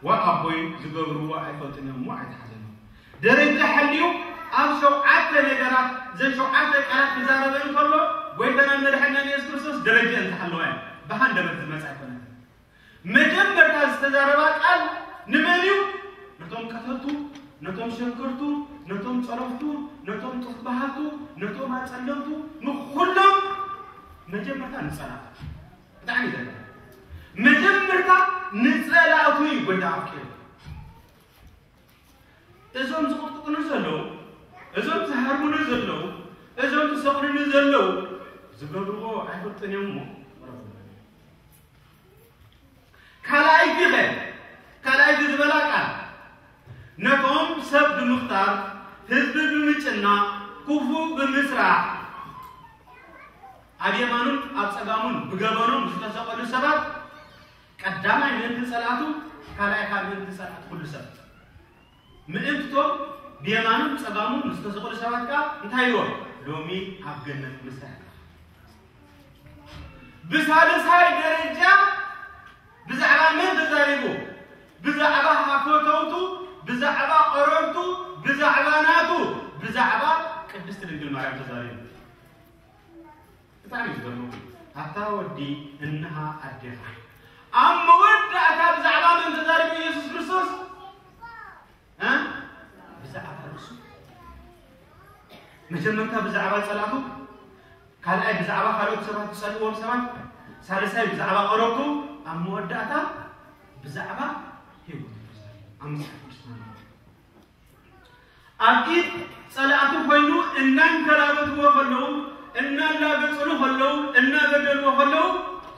ዋ ኣቦይ ዝገብርዎ ኣይፈልጡን እዮም እሞ ኣይትሓዘኑ። ደረጃ ሓልዩ ኣብ ሸውዓተ ነገራት፣ ዘን ሸውዓተ ቃላት ክዛረበ እንከሎ፣ ጎይታናን መድሓኒናን የሱስ ክርስቶስ ደረጃ እንተሃለዋ እያ። ብሃንደበት ዝመጽእ ኣይኮነን። መጀመርታ ዝተዛረባ ቃል ንመን እዩ? ነቶም ቀተልቱ፣ ነቶም ሸንከርቱ፣ ነቶም ጸረፍቱ፣ ነቶም ጡፍ በሃልቱ፣ ነቶም ኣጸለምቱ፣ ንኹሎም መጀመርታ ንጸላእቱ። ብጣዕሚ ዘገርም። መጀመርታ ንጸላእቱ እዩ ጎይታ ኣፍቂሩ። እዞም ዝቕጥቅጡኒ ዘለዉ፣ እዞም ዝሃርሙኒ ዘለዉ፣ እዞም ዝሰቕሉኒ ዘለዉ ዝገብርዎ ኣይፈልጡን እዮም እሞ። ካልኣይቲ ኸ፣ ካልኣይቲ ዝበላ ቃል፣ ነቶም ሰብ ብምኽታር፣ ህዝቢ ብምጭናቕ፣ ክፉእ ብምስራሕ፣ ኣብ የማኑን ኣብ ጸጋሙን ብገበኖም ዝተሰቐሉ ሰባት፣ ቀዳማይ ምእንቲ ጸላእቱ፣ ካልኣይ ካብ ምእንቲ ጸላእቲ ኩሉ ሰብ። ምእንትቶም ብየማኑን ጸጋሙን ዝተሰቐሉ ሰባት ከኣ እንታይ ኢልዎም? ሎሚ ኣብ ገነት ምሳይ ኣለኻ። ብሳልሳይ ደረጃ ብዛዕባ መን ተዛሪቡ? ብዛዕባ ፈተውቱ፣ ብዛዕባ ቀረብቱ፣ ብዛዕባ ናቱ፣ ብዛዕባ ቅድስቲ ድንግል ማርያም ተዛሪቡ። ብጣዕሚ እዩ ዝገርመኩም። ኣታ ወዲ፣ እንሃ ኣዴኻ። ኣብ መወዳእታ ብዛዕባ መን ተዛሪቡ ኢየሱስ ክርስቶስ? እ? ብዛዕባ ርእሱ። መጀመርታ ብዛዕባ ጸላእቱ፣ ካልኣይ ብዛዕባ ካልኦት ሰባት ዝጸልእዎም ሰባት፣ ሳልሳይ ብዛዕባ ቀረብቱ፣ ኣብ መወዳእታ ብዛዕባ ህይወቱ ተዛሪቡ። ኣብ መጽሓፍ ቅዱስና ንረኽቦ። ኣብ ኢድ ጸላእቱ ኮይኑ እናንከላበትዎ ከለዉ፣ እናላገጽሉ ከለዉ፣ እናበደልዎ ከለዉ፣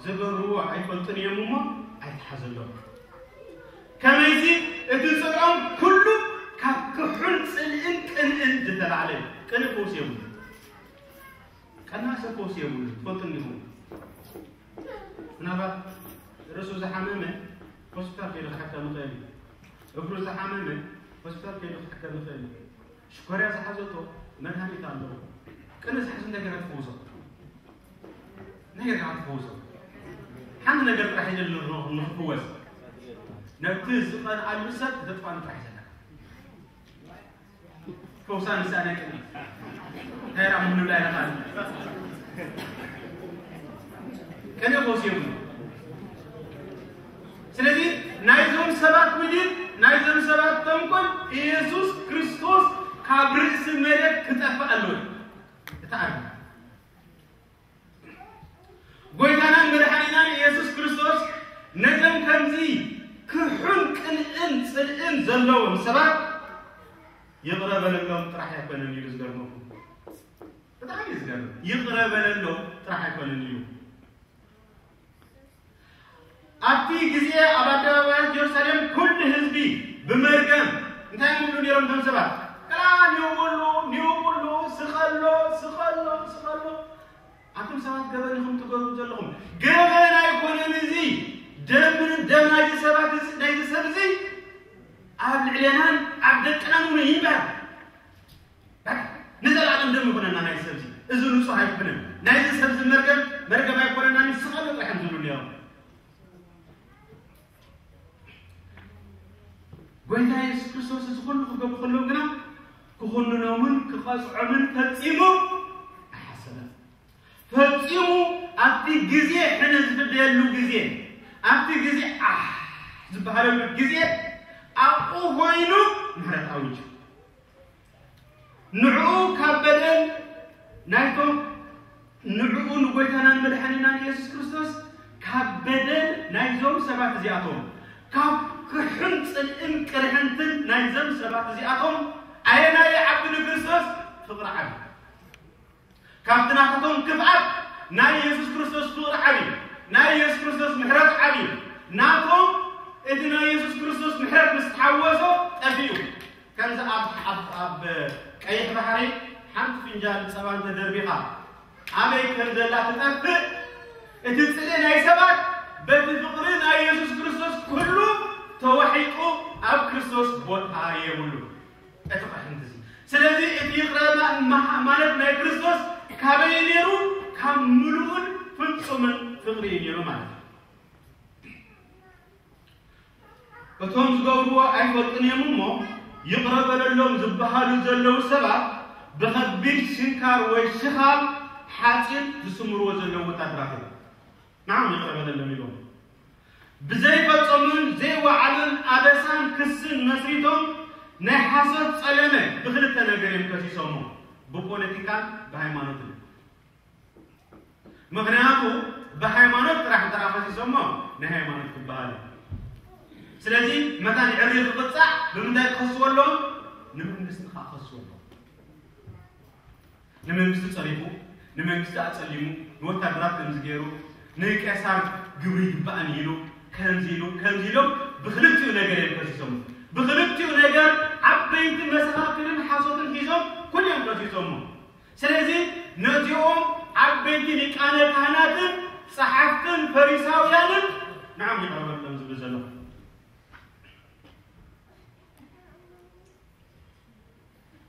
ዝገብርዎ ኣይፈልጡን እዮም እሞ ኣይትሓዘሎም። ከመይሲ እቲ ጽልኦም ኩሉ ካብ ክሑን ጽልእን ቅንእን ዝተላዕለ እዩ። ቅንእ ፈውሲ የብሉን። ቀናእ ሰብ ፈውሲ የብሉን። ትፈልጡ እንዲኹም። ምናልባት ርእሱ ዝሓመመ ሆስፒታል ከይዱ ክሕከም ይኽእል እዩ። እግሩ ዝሓመመ ሆስፒታል ከይዱ ክሕከም ይኽእል እዩ። ሽኮርያ ዝሓዘቶ መድሃኒት ኣለዎ። ቅንእ ዝሓዙ እንታይ ጌርካ ትፈውሶ? እንታይ ጌርካ ትፈውሶ? ሓንቲ ነገር ጥራሕ ይደሊ ንኽፍወስ። ነቲ ዝቐንኣሉ ሰብ ከተጥፋሉ ጥራሕ ዘለካ። ፈውሳ ንሳ ናይ ቅንኢ። እንታይ ራም ንብላ ኢና ማለት። ቅንኢ ፈውሲ የብሉ። ስለዚ ናይዞም ሰባት ውዲት፣ ናይዞም ሰባት ተንኮል ኢየሱስ ክርስቶስ ካብ ርእሲ መሬት ክጠፍእ ኣለዎ። እቲ ኣርማ ጎይታናን መድሓኒናን ኢየሱስ ክርስቶስ ነዘን ከምዚ ክሑን ቅንእን ጽልእን ዘለዎም ሰባት ይቕረ በለሎም ጥራሕ ኣይኮነን ኢሉ ዝገርመኩም። ብጣዕሚ እዩ ዝገርም። ይቕረ በለሎም ጥራሕ ኣይኮነን ኢሉ። ኣብቲ ግዜ ኣብ ኣደባባያት ጀሩሳሌም ኩሉ ህዝቢ ብመርገም እንታይ ይብሉ ነይሮም እቶም ሰባት? ከላ ኒው በሉ፣ ኒው በሉ፣ ስቐሎ፣ ስቐሎ፣ ስቐሎ። ኣንቱም ሰባት ገበን ኢኹም ትገብሩ ዘለኹም። ገበን ኣይኮነን እዚ። ደም፣ ደም ናይዚ ሰባት እዚ፣ ናይዚ ሰብ እዚ ኣብ ልዕሌናን ኣብ ደቅናን እውን ይንበር። በቃ ንዘለኣለም ደም ይኹነና ናይዚ ሰብ እዚ። እዚ ንጹህ ኣይኩነን። ናይዚ ሰብ እዚ መርገም፣ መርገም ኣይኮነናን፣ ስቐሎ ጥራሕ እዮም ዝብሉ ነይሮም። ጎይታ የሱስ ክርስቶስ እዚ ኩሉ ክገብሩ ከለዉ ግና ክኹንኖምን ክቐጽዖምን ፈጺሙ ኣይሓሰበን። ፈጺሙ ኣብቲ ግዜ ሕነ ዝፍደየሉ ግዜ፣ ኣብቲ ግዜ ኣሕ ዝበሃለሉ ግዜ ኣብኡ ኮይኑ ምሕረት ኣዊጁ። ንዕኡ ካብ በደል ናይቶም፣ ንዕኡ ንጎይታናን መድሓኒናን ኢየሱስ ክርስቶስ ካብ በደል ናይዞም ሰባት እዚኣቶም፣ ካብ ክሕን ጽልእን ቅርሕንትን ናይዞም ሰባት እዚኣቶም ኣየናይ ይዓቢ ንክርስቶስ? ፍቕሪ ዓቢ። ካብቲ ናታቶም ክፍኣት ናይ ኢየሱስ ክርስቶስ ፍቕሪ ዓቢ፣ ናይ ኢየሱስ ክርስቶስ ምሕረት ዓቢ። ናቶም እቲ ናይ ኢየሱስ ክርስቶስ ምሕረት ምስ ተሓወሶ ጠፊኡ። ከምዚ ኣብ፣ ኣብ፣ ኣብ ቀይሕ ባሕሪ ሓንቲ ፍንጃል ጸባ እንተ ደርቢኻ ኣበይ ከም ዘላ ትጠፍእ። እቲ ጽልኢ ናይ ሰባት በቲ ፍቕሪ ናይ ኢየሱስ ክርስቶስ ኩሉ ተዋሒጡ ኣብ ክርስቶስ ቦታ የብሉ። እቲ ቅርሕንቲ እዚ። ስለዚ እቲ ይቕረ ማ-፣ ማ-፣ ማለት ናይ ክርስቶስ ካበይ ነይሩ? ካብ ምሉእን ፍጹምን ፍቕሪ እዩ ነይሩ ማለት እዩ። እቶም ዝገብርዎ ኣይፈልጡን እዮም እሞ፣ ይቕረ በለሎም ዝበሃሉ ዘለዉ ሰባት ብኸቢድ ስንካር ወይ ሽኻል ሓፂን ዝስምርዎ ዘለዉ ወታደራት እዮም። ንዓም ይቕረ በለሎም ኢሎም ብዘይፈጸሙን ዘይወዓሉን ኣበሳን ክስን መስሪቶም ናይ ሓሶት ጸለመ ብኽልተ ነገር እዮም ከሲሶሞ፣ ብፖለቲካን ብሃይማኖትን። ምኽንያቱ ብሃይማኖት ጥራሕ እንተ ከሲሶሞ ናይ ሃይማኖት ክበሃል እዩ። ስለዚ መታን ዕሪ ክቕጻዕ ብምንታይ ክኸስዎ ኣለዎም? ንመንግስቲ ከዓ ክኸስዎ ኣለዎም። ንመንግስቲ ጸሪፉ፣ ንመንግስቲ ኣጸሊሙ፣ ንወታደራት ከምዚ ገይሩ፣ ንቄሳር ግብሪ ይግባእን ኢሉ፣ ከምዚ ኢሉ፣ ከምዚ ኢሎም ብኽልቲኡ ነገር እዮም ከሲሶም። ብኽልቲኡ ነገር ዓበይቲ መሰኻክርን ሓሶትን ሒዞም ኩሎም ከሲሶሞ። ስለዚ ነዚኦም ዓበይቲ ሊቃነ ካህናትን ጸሓፍትን ፈሪሳውያንን ንዓም ይቕረበሎም ዝብል ዘሎ።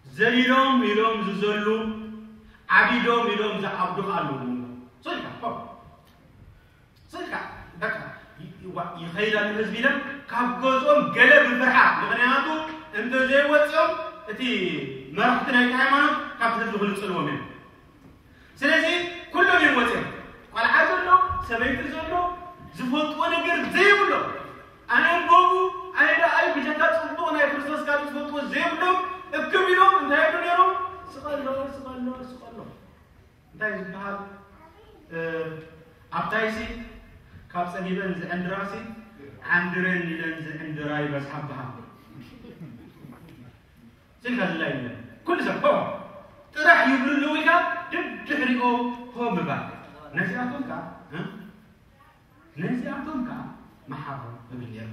ዘሊሎም ኢሎም ዝዘሉ፣ ዓቢዶም ኢሎም ዝዓብዱ ከኣ ኣለዉ። ስልካ፣ ሆ። ስልካ፣ በቃ፣ ይ-፣ ዋ-፣ ይኸይድ ኣሎ ህዝቢ ኢሎም ካብ ገዝኦም ገለ ብፍርሓት፣ ምኽንያቱ እንተዘይወፂኦም እቲ መራሕቲ ናይቲ ሃይማኖት ካብቲ ህዝቢ ክንፅልዎም እዮም። ስለዚ ኩሎም እዮም ወፂኦም። ቆልዓ ዘሎ፣ ሰበይቲ ዘሎ፣ ዝፈልጥዎ ነገር ዘይብሎም፣ ኣነ ኣንበቡ፣ ኣነ ደኣይ ብጀካ ፅቡቕ ናይ ክርስቶስ ካልእ ዝፈልጥዎ ዘይብሎም እክብ ኢሎም እንታይ ይብሉ ነይሮም? ስቐሎ፣ ስቐሎ፣ ስቐሎ። እንታይ ዝበሃል? እ፣ ኣብታይሲ ካብ ጸጊበን ዝዕንድራሲ ዓንድረን ኢለን ዝዕንድራ ይበዝሓ በሃል። ስልካ ዝላይ ኢለን ኩሉ ሰብ ሆ ጥራሕ ይብሉ ኣለዉ ኢልካ ድድሕሪኦም ሆ ምባል። ነዚኣቶም ከኣ፣ እ? ነዚኣቶም ከኣ መሓሮም እብል ነይሩ።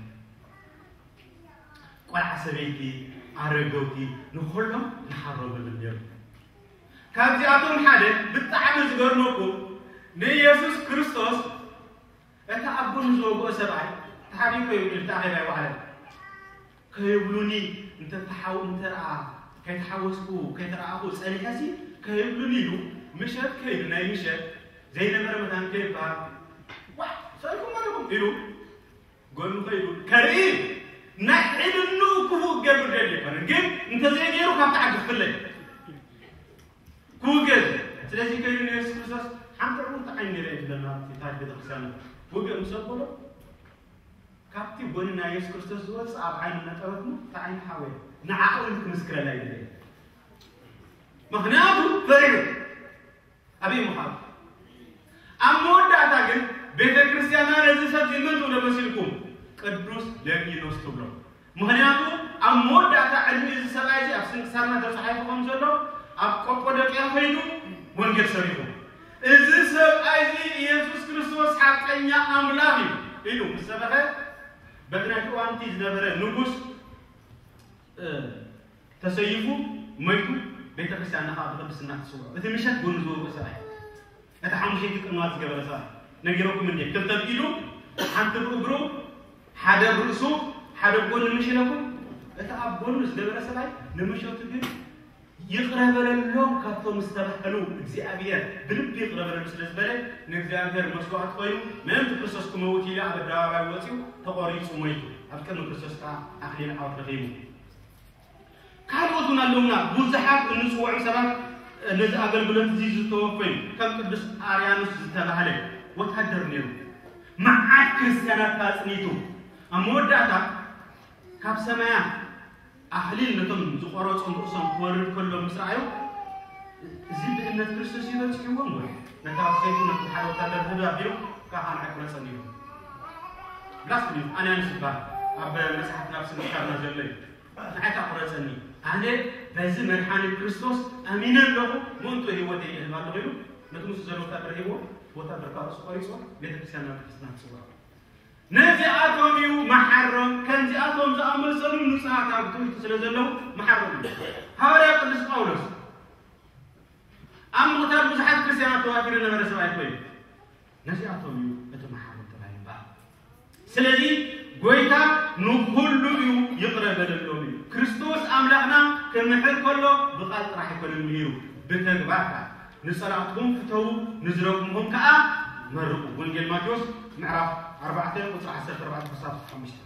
ቆልዓ ሰበይቲ፣ ኣረገውቲ፣ ንኹሎም መሓሮም እብል ነይሩ። ካብዚኣቶም ሓደ ብጣዕሚ ዝገርመኩም ንኢየሱስ ክርስቶስ እቲ ኣብ ጎኑ ዝወግኦ ሰብኣይ ተሓቢኡ ይብል፣ እቲ ኣኼባ ይወዓለ። ከይብሉኒ እንተ ተሓው-፣ እንተ ደኣ ከይተሓወስኩ፣ ከይተረኣኹ ጸኒሐሲ ከይብሉኒ ኢሉ ምሸት ከይዱ፣ ናይ ምሸት ዘይነበረ መታን ከይበሃል፣ "ዋዕ፣ ሰሪኹም ኣለኹም" ኢሉ ጎኑ ከይዱ ከርኢ ናይ ሕድንኡ ክፉእ ክገብር ደልዩ ኣይኮነን፣ ግን እንተዘይገይሩ ካብቲ ዓዲ ክፍለ እዩ። ክውገዝ። ስለዚ ከይዱ ንየሱስ ክርስቶስ ሓንቲ ዕውርቲ ዓይኒ ነይረ እዩ ዝብለና ኣብቲ ታሪኽ ቤተክርስትያን። ውግእ ምስ ኣበሎ ካብቲ ጎኒ ናይ የሱስ ክርስቶስ ዝወፅእ ኣብ ዓይኑ ነጠረትሞ እቲ ዓይኑ ሓወየ። ንዓኡ እዩ ክምስክረላ ይደለ። ምኽንያቱ ፈሪሑ። ኣበይ ምዃኑ። ኣብ መወዳእታ ግን ቤተ ክርስቲያንና ነዚ ሰብ እዚ መን ትብሎ መሲልኩም? ቅዱስ ለጊኖስ ትብሎ። ምኽንያቱ ኣብ መወዳእታ ዕድሚኡ እዚ ሰብኣይ እዚ ኣብ ስንክሳርና ተጻሒፉ ከም ዘሎ ኣብ ቀጶዶቅያ ኸይዱ ወንጌል ሰቢኹ። እዚ ሰብኣይ እዚ ኢየሱስ ክርስቶስ ሓቀኛ ኣምላኽ እዩ ኢሉ ምስ ሰበኸ በቲ ናይቲ እዋን እቲ ዝነበረ ንጉስ፣ እ፣ ተሰይፉ ሞይቱ ቤተ ክርስቲያንና ከዓ ብቅድስና ትስውዖ። እቲ ምሸት ጎኑ ዝወግኦ ሰብኣይ፣ እቲ ሓሙሸይቲ ቅንዋት ዝገበረ ሰብኣይ ነጊረኩም እንዴ? ክልተ ብኢዱ፣ ሓንቲ ብእግሩ፣ ሓደ ብርእሱ፣ ሓደ ብጎኑ ምሽ ኢለኩም። እቲ ኣብ ጎኑ ዝገበረ ሰብኣይ ንምሸቱ ግን ይቕረ በለሎም ካብቶም ዝተባህሉ እግዚኣብሔር ብልቢ ይቕረ በለሉ ስለ ዝበለ ንእግዚኣብሔር መስዋዕቲ ኮይኑ ምእንቲ ክርስቶስ ክመውት ኢሉ ኣብ ኣደባባይ ወፂኡ ተቖሪፁ ሞይቱ። ኣብ ቅድሚ ክርስቶስ ከዓ ኣኽሊል ዓወት ረኺቡ። ካልኦት እውን ኣለውና፣ ብዙሓት እንፅውዖም ሰባት ነዚ ኣገልግሎት እዚ ዝተወፈዩ፣ ከም ቅዱስ ኣርያኖስ ዝተባህለ ወታደር ነይሩ። መዓት ክርስቲያናት ኣፅኒቱ። ኣብ መወዳእታ ካብ ሰማያት ኣኽሊል ነቶም ዝቆረጾም ርእሶም ክወርድ ከሎ ምስ ረኣዩ፣ እዚ ብእምነት ክርስቶስ እዩ በጺሕዎም ወይ? ነታ ሰይፉ ነቲ ሓደ ወታደር ህብ ኣቢሉ፣ "ካኻ ንዓይ ቁረጸኒ" ኢሉ። ብላስፍኒ፣ ኣርያኖስ ይበሃል። ኣብ መጽሓፍና ኣብ ስንክሳርና ዘሎ እዩ። "ንዓይ ካኣ ቁረጸኒ። ኣነ በዚ መድሓኒ ክርስቶስ ኣሚነ ኣለኹ፣ ምእንትኡ ህይወተይ እህብ ኣለኹ" ኢሉ ነቲ ምስኡ ዘሎ ወታደር ሂብዎ፣ ወታደር ካኣ ርእሱ ቆሪጽዎ፣ ቤተክርስትያን ናብ ክርስትና ትጽውዖ። ነዚኣቶም እዩ መሓሮም፣ ከምዚኣቶም ዝኣመሰሉ ንጹሃት ኣብ ትምህርቲ ስለ ዘለዉ መሓሮም እዩ። ሃዋርያ ቅዱስ ጳውሎስ ኣብ ምቕታል ብዙሓት ክርስትያናት ተዋፊሩ ዝነበረ ሰብኣይ እኮ እዩ። ነዚኣቶም እዩ እቲ መሓሮም ተባሂሉ ይበሃል። ስለዚ ጎይታ ንኹሉ እዩ ይቕረ በለሎም እዩ። ክርስቶስ ኣምላኽና ክምሕር ከሎ ብቓል ጥራሕ ኣይኮነን ምሂሩ፣ ብተግባር ከኣ። "ንጸላእትኹም ፍተዉ፣ ንዝረግምኹም ከኣ መርቑ።" ወንጌል ማቴዎስ ምዕራፍ ኣርባዕተ ቁጽሪ ዓሰርተ ኣርባዕተ ክሳብ ሓሙሽተ።